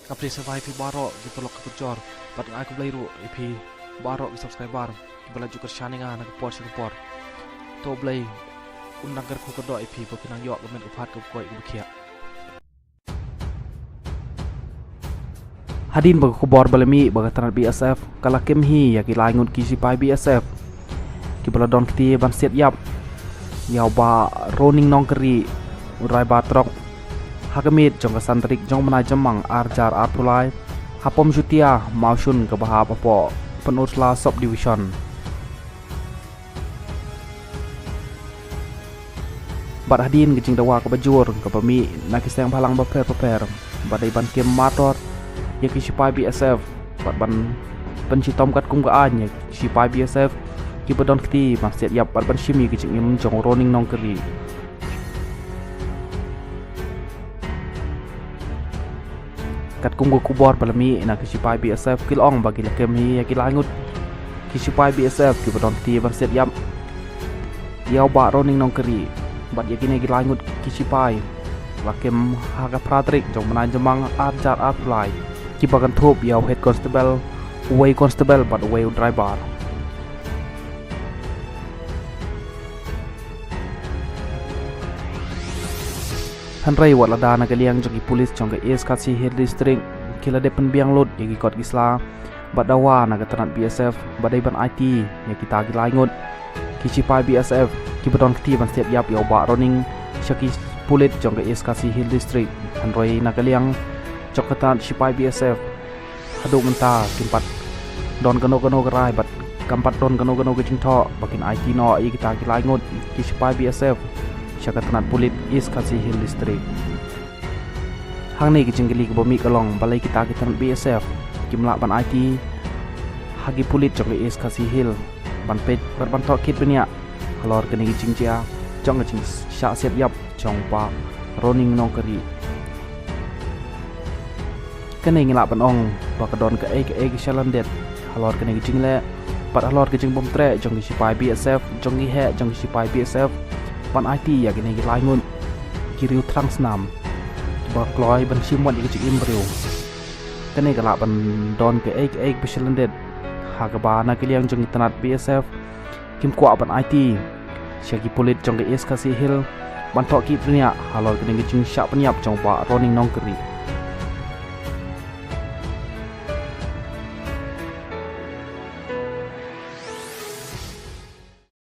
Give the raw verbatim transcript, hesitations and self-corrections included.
Ka phi sngewbha ïa phi baroh ki paralok ki parajor bad nga ai khublei ruh ïa phi baroh ki subscriber kiba la ju kyrshan ïa nga na ka por sha ka por. To Blei un nang kyrkhu kyrdoh ïa phi ba phin nang ïoh ka met ka phad kaba koit kaba khiah. Hadien ba ka khubor ba la mih ba ka tnat B S F ka la kem hi ïa ki lai ngut ki shipai B S F kiba la don kti ban siat ïap ïa u Bah Roning Nongkri, u driver truck, ha ka miet jong ka san tarik jong u bnai Jymmang ar hajar arphew lai ha Pom Jutia Mawshun kaba hap hapoh Pynursla Sub Division. Bad hadien ka jingdawa kaba jur kaba mih na ki seng bhalang bapher bapher ba dei ban kem martor ïa ki shipai B S F bad ban pynshitom katkum ka aiñ ïa ki shipai B S F kiba don kti ban siat ïap bad ban shim ïa ki jingim jong u Roning Nongkri. Katkum ka khubor ba la mih na ki shipai B S F ki la ong ba ki la kem hi ïa ki lai ngut ki shipai B S F kiba don kti ban siat ïap ïa u Bah Roning Nongkri bad ïa kine ki lai ngut ki shipai la kem ha ka phra tarik jong u bnai Jymmang ar hajar arphew lai kiba kynthup ïa u head constable, uwei u constable bad uwei u driver. Hynrei wat lada na ka liang jong ki pulit jong ka East Khasi Hills District ki la dep pynbiang lut ïa ki kot ki sla bad dawa na ka tnat B S F ba dei ban aiti ïa kita ki lai ngut ki shipai B S F kiba don kti ban siat ïap ïa u Bah Roning sha ki pulit jong ka East Khasi Hills District. Hynrei na ka liang jong ka tnat shipai B S F haduh mynta kim pat don kano kano ka rai bad kam pat don kano kano ka jingthoh ba kin aiti noh ïa kita ki lai ngut ki shipai B S F sha ka tnat pulit East Khasi Hills District. Hangne ka jingkylli kaba mih ka long balei kita ki tnat B S F kim lah ban aiti ha ki pulit jong ka East Khasi Hills ban peit bad ban tohkit bniah halor kane ka jingjia jong ka jingshah siat ïap jong u Bah Roning Nongkri. Kane ngi lah ban ong ba ka don kaei kaei ka shalyndet halor kane ka jingleh bad halor ka jingbymtreh jong ki shipai B S F, jong ki heh jong ki shipai B S F ban aiti ïa kine ki lai ngut ki riew thrang snam ba kloi ban shim wat ïa ka jingim briew. Kane ka lah ban don kaei kaei ka shalyndet ha kaba na ka liang jong ki tnat B S F kim kwah ban aiti sha ki pulit jong ka East Khasi Hills ban tohkit bniah halor kane ka jingshah pynïap jong u Bah Roning Nongkri.